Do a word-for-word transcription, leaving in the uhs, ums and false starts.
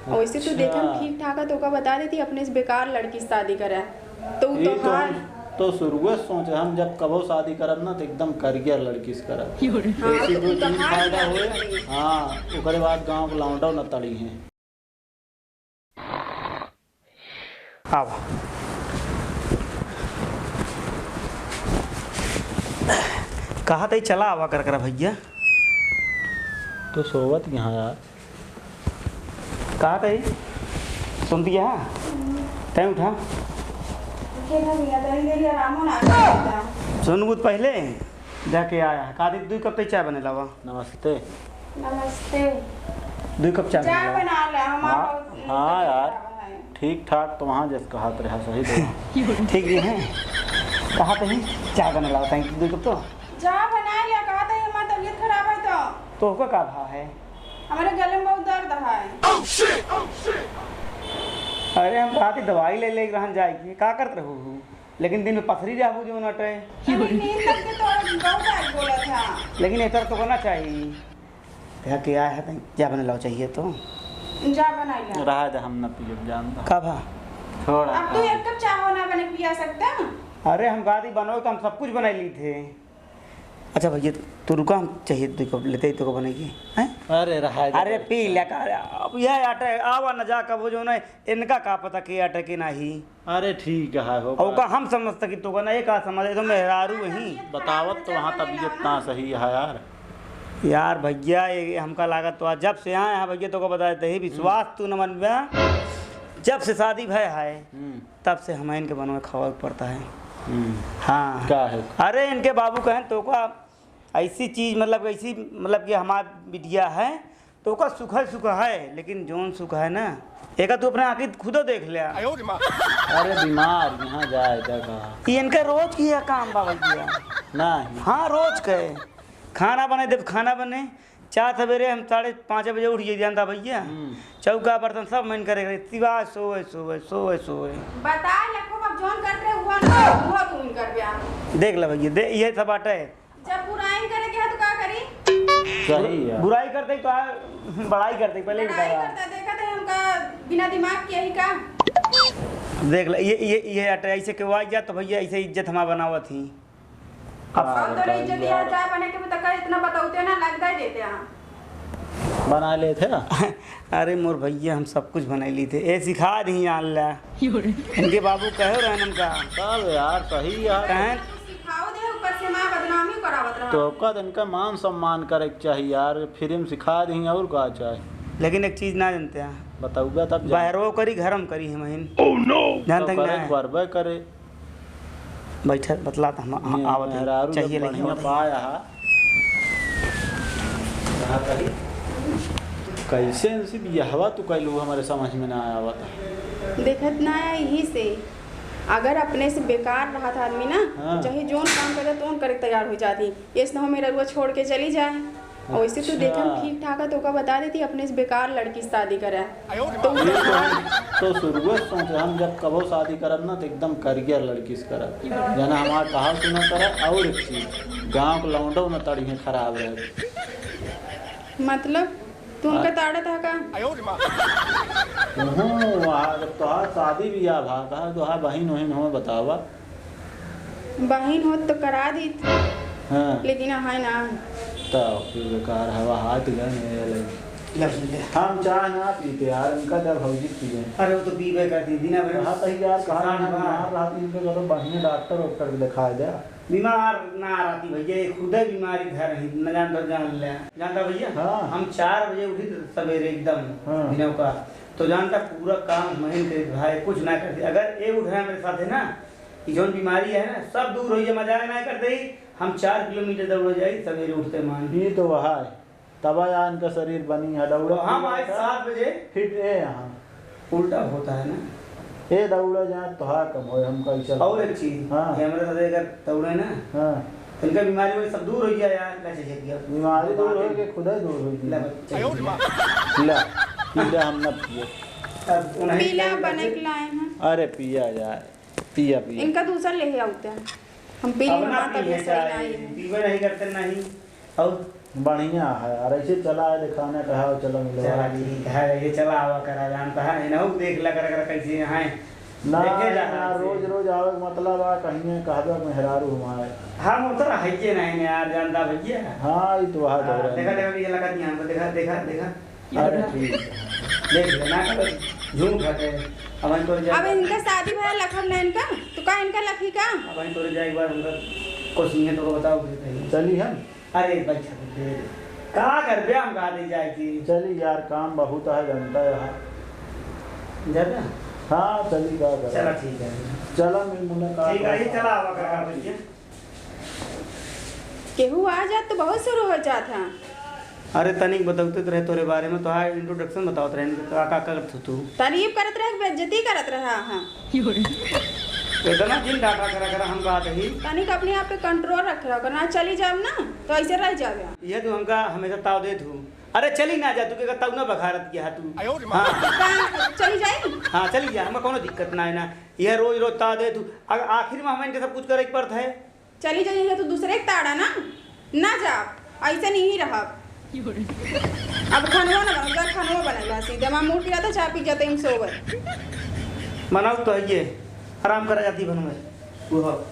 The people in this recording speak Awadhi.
और वैसे तो देखे हम अच्छा। ठीक ठाक है, तो का बता देती, अपने से बेकार लड़की से शादी करे। तो उ ई तो तोहार हम तो शुरुए से सोचे, हम जब कबो शादी करब ना, तो एकदम करियर लड़की से करब। हाँ, ऐसी तो दो उ तीन तोहार फायदा बियाह होए। करी। हाँ, ओकरे बाद गाँव के लौंडो न तड़ी हैं। आवा। कहा तई चला आवा कर कर भैया। तो सोवत यहाँ यार। कहा तई? सुन दिया? तय उठा। उठे ना भैया, तनी देर आरामो ना करता। सुन बुत पहले। जाके आया है। का दे, दुई कप तई चाय बने लावा। नमस्ते। नमस्ते। दुई कप चाय जा बने लावा। बना ले, हमार हाँ, बहुत हाँ यार। खराब है। ठीक ठाक तो वहाँ जस कहात रहा, सही तो। ठीक रही है। कहा तई चाय बने लावा, तई दुई कप तो। जा बना ले, कहा तई हमार तबीयत खराब है तो। तो ओका का भा है? हमारे गले में बहुत दर्द है। अरे हम रात ही दवाई ले ले रहन जाए की, का करत रहू हूँ? लेकिन दिन में पथरी रहबू जो नटे। अरे नींद लग के तो बहुत आज बोला था। लेकिन एतर तो करना चाहिए। क्या किया है तई? जा बने लाओ चाहिए तो। जा बना ले। रहा दे, हम न पियब, जान दो। का भा? थोड़ा अब तू कम। एक कप चाहो ना बने पिया सकता? अरे हम गादी बनाओ तो हम सब कुछ बनाई ली थे। अच्छा भैया, तू रुका, हम चाहिए तो को लेते ही तो को बनेगी, हैं? अरे रहा दे अरे भाई। पी ले का, अब यह आटे आवा न जा कबो जो ना, इनका का पता के आटे के नाही। अरे ठीक है, हो और का बात। हम समझता कि तो का ना, ये का समझ, ये तो मेहरारू ही। बतावत तो वहाँ तबीयत ना सही है यार। यार भैया, ये हमका लागत तो आज जब से आए हैं भैया, तो को बता देते ही विश्वास हम्म। तू न मनबे। जब से शादी भय है, हम्म। तब से हम इनके बनवे खावा पड़ता है। हम्म। हाँ। का है? अरे इनके बाबू कहें तो का ऐसी चीज, मतलब ऐसी, मतलब कि हमार बिटिया है, तो ओका सुख है, सुख है, लेकिन जौन सुख है ना, एका तू अपने आँखी खुदो देख ले। अरे बीमार, यहाँ जाए जगह। ये इनका रोज की यह काम बा भैया। नहीं। हाँ, रोज के। खाना बने, जब खाना बने, चार सवेरे हम साढ़े पाँच बजे उठ जाई, जानता भैया। हम्म। चौका बर्तन सब मन करे, सिवाय सोए, सोए, सोए, सोए। बता लखो, अब जौन करत रहे, हुआ ना, हुआ तू इनकर ब्याह। देख ले भैया, दे, ये सब बाटे। जब बुराई करे के है तो का करी? सही है। बुराई करते ही तो आ, बड़ाई करते ही पहले ही बड़ाई बताया। करता, देखा थे हमका बिना दिमाग के ही का? देख ले, ये, ये, ये अटैक से केहू आ गया तो भैया ऐसे इज्जत हमार बनावत ही। अब और तोरे इज्जत यार। यहाँ चाय बने के भी तक इतना बताउते ना, लगता ही देते हैं। बना लेते हैं। अरे मोर भैया, हम सब कुछ बनाई ली थे। ए सिखा दी आन ला। इनके बाबू कहे रहन हमका। तब यार, सही यार। कहें? सिखाओ दे, ऊपर से हमार बदनामी करावत रहा। तो ओका तो इनका मान सम्मान करे के चाहिए यार, फिर हम सिखा दी और का चाहे। लेकिन एक चीज ना जानते हैं। बताऊबा तब जान। बहरवो करी, घरम करी हम हिन। Oh no! जानते तो कि करे, ना? करबे करे। बैठे, बतला त हम ये आवत है। मेहरारू जब चाहिए लेके बढ़िया आवत है। पाया हा। कहा करी? कैसे इनसे बियाहवा तू कैलू, हमारे समझ में ना आवत है। देखत ना है यही से, अगर अपने से बेकार रहत आदमी ना, हाँ। चाहे जौन काम करे, तौन करे के तैयार हो जाती। ये ना हो मेरा रुआ छोड़ के चली जाए। और वैसे तो देखे हम अच्छा। ठीक ठाक है, तो का बता देती, अपने से बेकार लड़की से शादी करे। तो ये तो हम तो शुरुए से सोचे, हम जब कबो शादी करब ना, तो एकदम करियर लड़की से करब, जना हमार कहा सुना करे। और एक चीज, गाँव के लौंडो न तड़िए खराब रहे। मतलब, तू हमका आ- ताड़त हा का? तुहूँ वहाँ जब तोहार शादी बियाह भा, कहा तोहार बहिन वहिन हो, बतावा। बहिन होत तो करा दीत। हाँ। लेकिन है ना। तब फिर बेकार हवा हाथ गए नहीं ले। ले, ले। हम चाय ना पीते यार, इनका जब भौजी पिए। अरे वो तो पीबे करती, दिना भर हाँ, तो यार, कहा इंसान ना बा। बीमार रहती, इनके कहो बढ़िया डॉक्टर वॉक्टर के दिखाए दे। बीमार ना रहती भैया, ये खुदे बीमारी घर है, न जान तो जान ले। जानता भैया, हाँ। हम चार बजे उठी तो सवेरे एकदम हाँ। दिनों का, तो जानता पूरा काम महीन करे भाई, कुछ ना करती। अगर ये उठ रहा है मेरे साथ है ना, कि जौन बीमारी है ना, सब दूर हो जाए, मजाक ना करते ही हम चार किलोमीटर दौड़ जाई सवेरे उठते मान। ये तो वहा है, तब या इनका शरीर बनी है, दौड़ा तो हम आज सात बजे। फिट है यहाँ। उल्टा होता है ना। ए दौड़ा जहाँ तोहार कम होए, हम कैसे और एक चीज, हाँ। ये हमारे साथ अगर दौड़े ना, हाँ। तो इनका बीमारी वो सब दूर हो गया यार, ना चाहिए किया। बीमारी दूर हो के खुदा दूर हो गया। ले, ले, पी ले, हम न पिए। अब उन्हें पीला बने के लाए हैं। अरे पिया यार, पिया, पिया। इनका दूसरा ले आते हैं। हम पी अब लेंगे, ना माता पीए भी सही चाहे, नहीं है। पीबे नहीं करते नहीं। और बढ़िया है, और ऐसे चला है दिखाने कहा, चलो मिलो। चला ठीक है, ये चला आवा करा, जानता है, इनहू देख ला करा, करा कैसे हैं। ना, देखे जा ना, रहा है रोज, ऐसे। रोज आवे के मतलब आ, कहीं कहबे मेहरारू हमारे। हम उतना है ये नहीं यार, जानता भैया। हाँ, ये तो बात हाँ, है। देखा, देखा, ये लगा दिया हमको, देखा, देखा, देखा। अरे, ठीक है। देख ले, ना करो, झूठ हटे। अब हम तोरे जाए अब इनका शादी भया लखब ना इनका, तो का इनका लखी का? अब हम तोरे जाए एक बार उनका कुछ नहीं है, तो बताओ फिर कहीं। चली हम। अरे, बैठा दे। का करबे हम कहा दे जाए की? चली यार, काम बहुत है, जनता है। ज्यादा? हाँ, चली, का करे? चला, ठीक है। चला, मैं मुलाकात ठीक है, ये करता चला, हूँ। आवा करा भैया। केहू आ जात तो बहुत शुरू हो जात है। अरे तनिक बतौते तो रहे तोरे बारे में, तोहार introduction बतावत रहे, का, का, का करत हो तू? तारीफ करत रहे, बेइज्जती करत रहा, हाँ। इतना दिन डाटा करा करा हम बात ही। तनिक अपने आप पे control रख रहा, वरना चली जाब ना, तो ऐसे रह जाबे। यह तू हमका हमेशा ताव देत हूँ। अरे चली ना जा, तू के ताव ना बघारत किया तू। हाँ। का, चली जाई? हाँ, चली जा, हमका कोनो दिक्कत ना है ना। यह रोज रोज ताव देत हूँ। अग-, आखिर में हमें इनके सब कुछ करे के पड़त है। चली जाइए तो दूसरे के ताड़ा ना, ना जा, ऐसे नहीं रहब। अब खानवा ना बनल, जा खानवा बनल बा, सीधे हमार मूड गिराता, चाय पी जाते हम सोवे। बनाओ तो है ये, आराम करा जाती बनवे। वो हो।